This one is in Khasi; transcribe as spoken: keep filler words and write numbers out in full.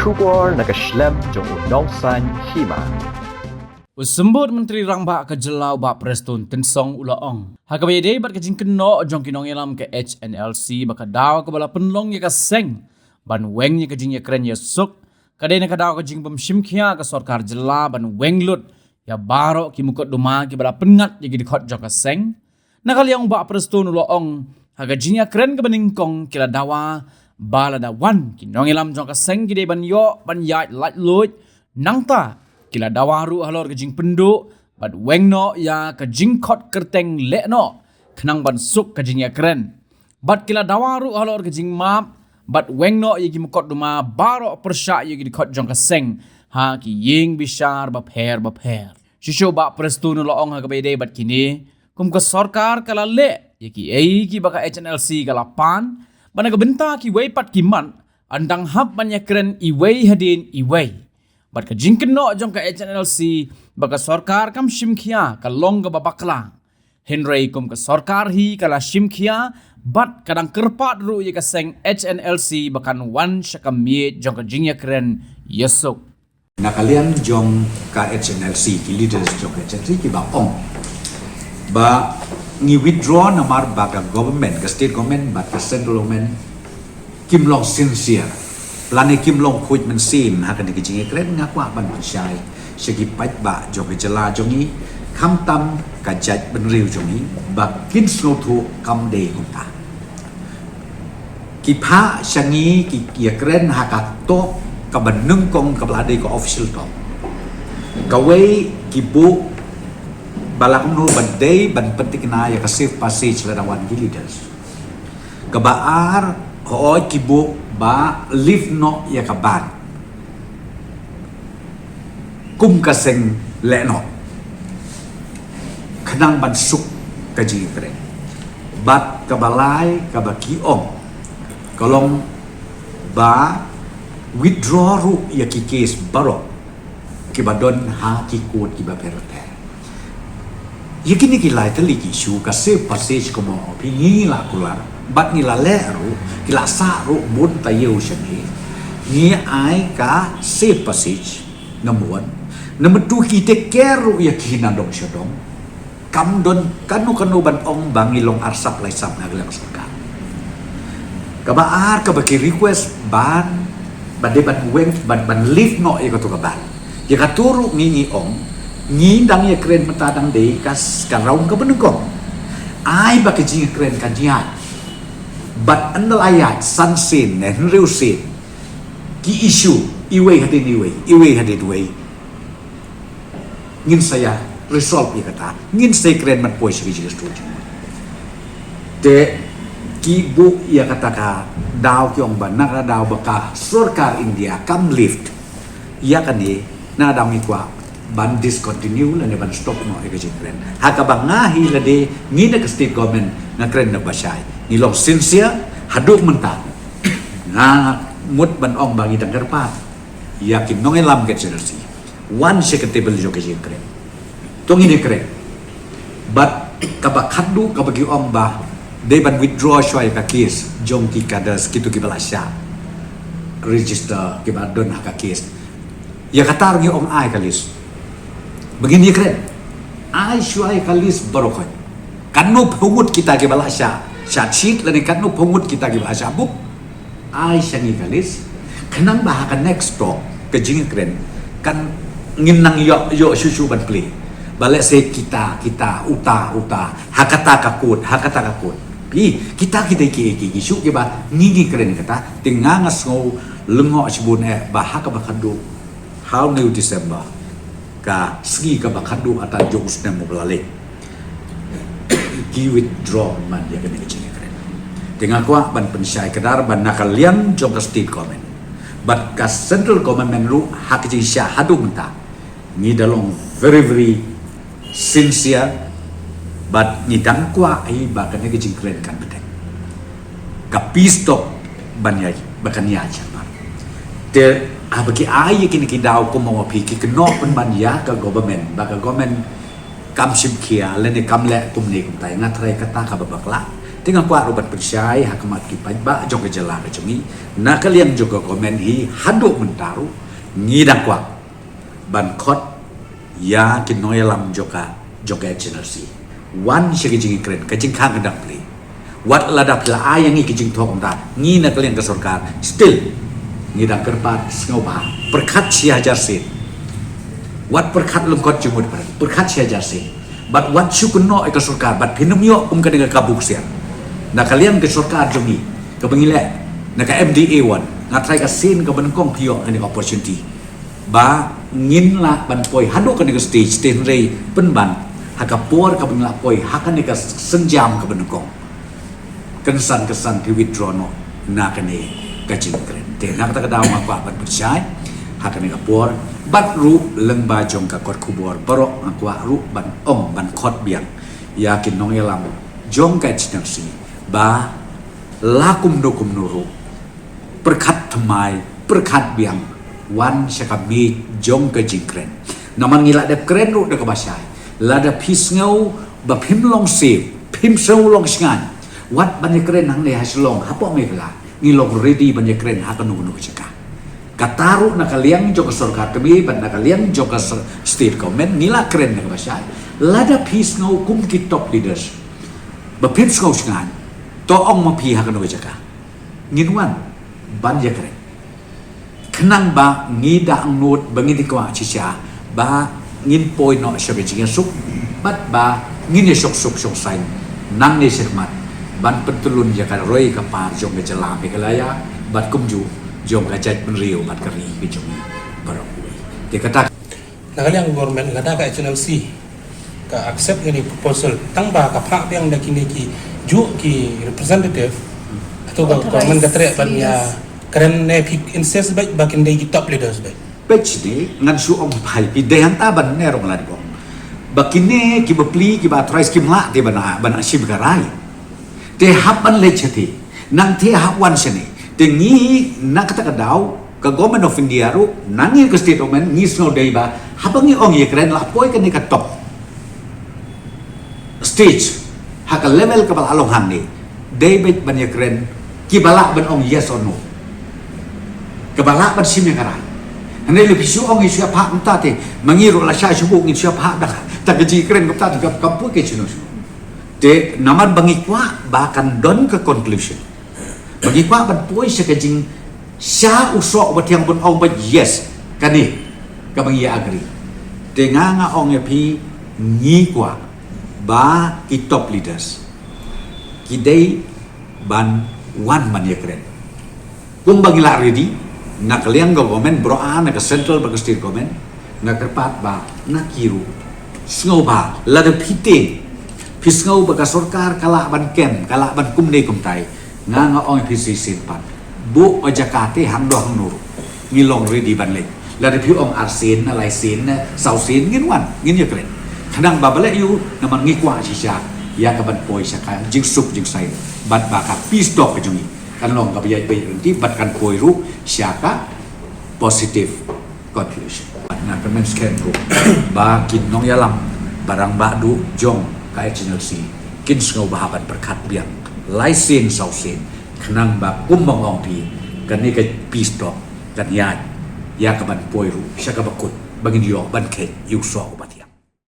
Khubor na ka shlem jong u Nongsaiñ Hima. U Symbud Myntri Rangbah ka jylla u Bah Prestone Tynsong u la ong, ha kaba ïadei bad ka jingkynnoh jong ki nongïalam ka H N L C ba ka daw kaba la pynlong ïa ka seng ban weng ïa ka jingïakren ïasuk, ka dei na ka daw ka jingbym shim khia ka sorkar jylla ban weng lut ïa baroh ki mukotduma kiba la pynngat ïa ki dkhot jong ka seng. Na ka liang u Bah Prestone u la ong, ha ka jingïakren kaba nyngkong ki la dawa ba lada wan ki nongïalam jong ka seng ki dei ban ïoh ban ïaid laitluid. Nangta ki la dawa ruh halor ka jingpynduh bad weng noh ïa ka jingkhot kyrteng leh noh khnang ban suk ka jingïakren. Bad ki la dawa ruh halor ka jingmap bad weng noh ïa ki mukotduma baroh pyrshah ïa ki dkhot jong ka seng ha ki ïing bishar bapher bapher. Shisha u Bah Prestone u la ong, ha kaba ïadei bad kine, kum ka sorkar ka la leh ïa kiei kiba ka H N L C ka la pan, bad na ka bynta kiwei pat ki mat, yn dang hap ban ïakren iwei hadien iwei. Bad ka jingkynnoh jong ka H N L C ba ka sorkar kam shim khia ka long kaba bakla. Hynrei kum ka sorkar hi ka la shim khia bad ka dang kyrpad ruh ïa ka seng H N L C ba kan wan sha ka miej jong ka jingïakren ïasuk. Na ka liang jong ka H N L C, ki leaders jong ka H N L C kiba ong ba ngi withdraw namar ba ka government, ka state government bad ka central government kim long sincere lane kim long khuid mynsiem ha kane ka jingïakren. Nga kwah ban pynshai sha ki paidbah jong ka jylla jong ngi, khamtam ka jaitbynriew jong ngi, ba kin sngewthuh kam dei kumta. Ki phah sha ngi ki ïakren ha ka tok kaba nyngkong kaba la dei ka official tok. Kawei ki buh ba la kumno ban dei ban pynthikna ïa ka safe passage lada wan ki leaders. Kaba ar, hooid ki buh ba lift noh ïa ka ban kum ka seng leh noh khnang ban suk ka jingïakren. Bad kaba lai kaba ki ong ka long ba withdraw ruh ïa ki case baroh kiba don ha ki court kiba pher bapher. Ïa kine ki lai tylli ki issue, ka safe passage kumno phi, ngi la kular bad ngi la leh ruh, ki la sah ruh bun taïew sha ngi. Ngi ai ka safe passage, number one. Number two, ki take care ruh ïa ki na dong sha dong. Kam don kano kano ban ong ba ngi long arsap laisap na ka liang sorkar. Kaba ar, kaba ki request ban, ban dei ban weng, ban, ban lift noh ïa kato ka ban. Ïa kato ruh ngi, ngi ong, ngi dang ïakren mynta dang dei ka s-, ka round kaba nyngkong. Ai ba ka jingïakren kan ïaid. Bad ynda la ïaid san sien ne hynriew sien, ki issue iwei hadien iwei, iwei hadien iwei, ngin sa ïa resolve ïa kata, ngin sa ïakren ban poi sha ka jingïasyllok jingmut. Te ki buh ïa kata ka daw, ki ong ba na ka daw ba ka sorkar India kam lift ïa kane, na daw ngi kwah ban discontinue lane ban stop noh ïa ka jingkren. Ha kaba nga hi lade, ngi na ka state government nga kren na ba shai, ngi long sincere haduh mynta. Nga mut ban ong ba ngi dang kyrpad ïa ki nongïalam ka H N L C wan sha ka table jong ka jingkren. To ngin ïakren. Bad kaba khatduh kaba ki ong ba dei ban withdraw shuwa ïa ka case jong ki cadres, kito kiba la shah register, kiba don ha ka case. Ïa kata ruh ngi ong ai ka list ba ngin ïakren. Ai shuwa ïa ka list baroh khoit. Katno phew ngut kita kiba la shah charge sheet lane katno phew ngut kita kiba la shah buh. Ai sha ngi ka list khnang ba ha ka next talk, ka jingïakren, kan ngin nang ïoh, ïoh shuh shuh ban plie. Ba lehse kita, kita, uta, uta, ha kata ka court, ha kata ka court. Phi, kita ki dei ki, ki, ki issue kiba ngi, ngi kren kata, te nga, nga sngew lyngngoh shibun eh ba ha kaba khatduh, ha u hynñiew December, ka sngi kaba khatduh ata jong u snem u ba la leit, ki withdraw man ïa kane ka jingïakren. Te nga kwah ban pynshai kdar ba na ka liang jong ka state government bad ka central government ruh, ha ka jingshah haduh mynta, ngi da long very, very sincere, bad ngi dang kwah hi ba kane ka jingkren kan bteng. Ka peace talk ban ïa, ba kan ïa jemar. Te haba ki ai ïa kine ki daw, kumba phi, ki kynnoh pynban ïa ka government, ba ka government kam shim khia lane kam leh kumne kumtai, nga tharai kata kaba bakla. Te nga kwah ruh ban pynshai ha khmat ki paidbah jong ka jylla ka jong ngi, na ka liang jong ka government hi haduh mynta ruh ngi dang kwah ban khot ïa ki nongïalam jong ka, jong ka H N R C. Wan sha ka jingkren, ka jingkhang ka dang plie. Wat lada phi la ai ïa ngi ka jingthoh kumta, ngi na ka liang ka sorkar, still ngi dang kyrpad sngewbha, pyrkhat shi hajar sien. Wat pyrkhat lyngkot jingmut, pyrkhat shi hajar sien. Bad wat shu kynnoh ïa ka sorkar, bad phin ym ïoh kum kane ka kabu ksiar. Na ka liang ka sorkar jong ngi, kaba ngi leh na ka M D A one, nga tharai ka sien kaba nyngkong phi ïoh kane ka opportunity ba ngin lah ban poi haduh kane ka stage, te hynrei pynban ha ka por kaba ngi lah poi ha kane ka sienjam kaba nyngkong, kynsan kynsan phi withdraw noh na kane ka jingkren. Te na kata ka daw nga kwah ban pynshai ha kane ka por, bad ruh lyngba jong ka kot khubor baroh nga kwah ruh ban ong, ban khot biang ïa ki nongïalam jong ka H N R C ba la kumno kumno ruh, pyrkhat thymmai, pyrkhat biang, wan sha ka miej jong ka jingkren. Namar ngi la dep kren ruh da kaba shai. Lada phi sngew ba phim long safe, phim sngew long shngaiñ, wat ban ïakren hangne ha Shillong, hapoh Meghalaya, ngi long ready ban ïakren ha kano kano ka jaka. Kata ruh na ka liang jong ka sorkar kmie bad na ka liang jong ka state government ngi la kren da kaba shai. Lada phi sngew kum ki top leaders ba phim sngew shngaiñ, to ong ma phi ha kano ka jaka. Ngin wan ban ïakren. Khnang ba ngi da angnud ba ngin ïa kwah shisha ba ngin poi noh sha ka jingïasuk bad ba ngin ïa shongsuk shongsaiñ nangne shakhmat ban pyntylun ïa ka roi ka par jong ka jylla Meghalaya bad kumjuh jong ka jaitbynriew bad ka ri ka jong ngi baroh kawei. Te kata Na ka liang government, lada ka H N R C ka accept ïa kane proposal, tang ba ka phah biang da kine ki juh ki representative, hato ka government ka treh ban ïakren ne phi insist beit ba kin dei ki top leaders beit? Peit shane, ngan shu ong phai phi dei hangta ban ne rong lad kong. Ba kine ki bapli ki ba authorized kim lah te ban, ban shim ka rai. Te hap ban leit shate, nangta hap wan shane. Te ngi na kata ka daw, ka Government of India ruh, na ngi ka state government, ngi sngew dei ba haba ngi ong ïakren la poi kane ka top stage, ha ka level kaba la long hangne, dei beit ban ïakren kiba lah ban ong yes or no, kaba lah ban shim ïa ka rai. Hynrei lada phi shu ong ngi shu ïa phah mynta te, ma ngi ruh la shah shu buh ngin shu ïa phah da, da ka jingkren kumta te ka, ka poi ka shano shano. Te namar ba ngi kwah ba kan don ka conclusion, ba ngi kwah ban poi sha ka jing, sha u soh ba thiang ban ong ba yes, kane kaba ngi agree. Te nga nga ong ïa phi, ngi kwah ba ki top leaders ki dei ban wan ban ïakren. Kumba ngi la ready, na ka liang ka government baroh, na ka central bad ka state government, nga kyrpad ba na ki ruh, sngewbha, lada phi tieng, phi sngew ba ka sorkar ka lah ban kem, ka lah ban kumne kumtai, nga nga ong phi shisien pat, buh ka jaka te hangno hangno ruh, ngi long ready ban leit. Lada phi ong arsien, na laisien, na sawsien, ngin wan, ngin ïakren. Khnang ba balei ïa u, namar ngi kwah shisha ïa ka ban poi sha ka jingsuk jingsaiñ bad ba ka peace talk ka jong ngi kan long kaba ïaid beit ryntih bad kan poi ruh sha ka positive conclusion. Bad nga kyrmen skhem ruh ba ki nongïalam ba rangbah duh jong ka H N R C kin sngewbha ban pyrkhat biang laisien sawsien, khnang ba kumba nga ong phi, kane ka peace talk kan ïaid ïa ka ban poi ruh sha kaba kut ba ngin ïoh ban kheit ïa u soh uba